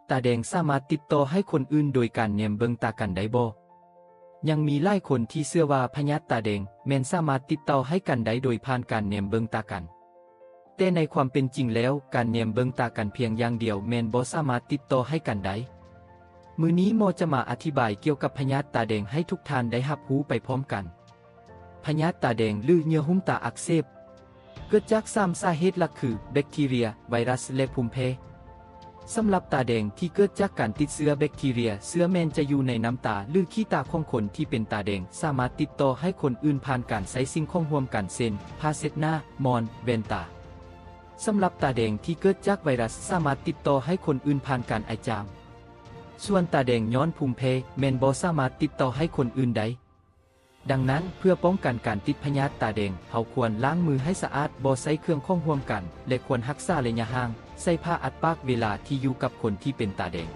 ຕາແດງສາມາດຕິດຕໍ່ໃຫ້ຄົນອື່ນໂດຍການແນມເບິ່ງຕາກັນໄດ້ບໍ່? ຍັງມີຫຼາຍຄົນທີ່ເຊື່ອວ່າພະຍາດຕາແດງແມ່ນສາມາດຕິດຕໍ່ໃຫ້ກັນໄດ້ໂດຍຜ່ານການແນມເບິ່ງຕາກັນ. ແຕ່ໃນຄວາມເປັນຈິງແລ້ວ, ການແນມເບິ່ງຕາກັນພຽງຢ່າງດຽວແມ່ນບໍ່ສາມາດຕິດຕໍ່ໃຫ້ກັນໄດ້. ມື້ນີ້ໝໍຈະມາອະທິບາຍກ່ຽວກັບພະຍາດຕາແດງໃຫ້ທຸກທ່ານໄດ້ຮັບຮູ້ໄປພ້ອມກັນ. ພະຍາດຕາແດງ ຫຼື ເຫຍື່ອຫຸ້ມຕາອັກເສບ ເກີດຈາກສາມສາເຫດຫຼັກຄື ແບັກທີເຣຍ, ໄວຣັສ ແລະ ພູມແພ້. ສຳລັບຕາແດງທີ່ເກີດຈາກການຕິດເຊື້ອແບັກທີເຣຍ, ເຊື້ອແມ່ນຈະຢູ່ໃນນ້ຳຕາ ຫຼື ຂີ້ຕາຂອງຄົນທີ່ເປັນຕາແດງ, ສາມາດຕິດຕໍ່ໃຫ້ຄົນອື່ນຜ່ານການໃຊ້ສິ່ງຂອງຮ່ວມກັນ ເຊັ່ນ ຜ້າເຊັດໜ້າ, ໝອນ, ແວ່ນຕາ. ສຳລັບຕາແດງທີ່ເກີດຈາກໄວຣັສ, ສາມາດຕິດຕໍ່ໃຫ້ຄົນອື່ນຜ່ານການໄອຈາມ. ສ່ວນຕາແດງຍ້ອນພູມແພ້ ແມ່ນບໍ່ສາມາດຕິດຕໍ່ໃຫ້ຄົນອື່ນໄດ້. ດັ່ງນັ້ນ, ເພື່ອປ້ອງກັນການຕິດພະຍາດຕາແດງ, ເຮົາຄວນລ້າງມືໃຫ້ສະອາດ, ບໍ່ໃຊ້ເຄື່ອງຂອງຮ່ວມກັນ ແລະ ຄວນຮັກສາໄລຍະຫ່າງ, ໃສ່ຜ້າອັດປາກເວລາທີ່ຢູ່ກັບຄົນທີ່ເປັນຕາແດງ.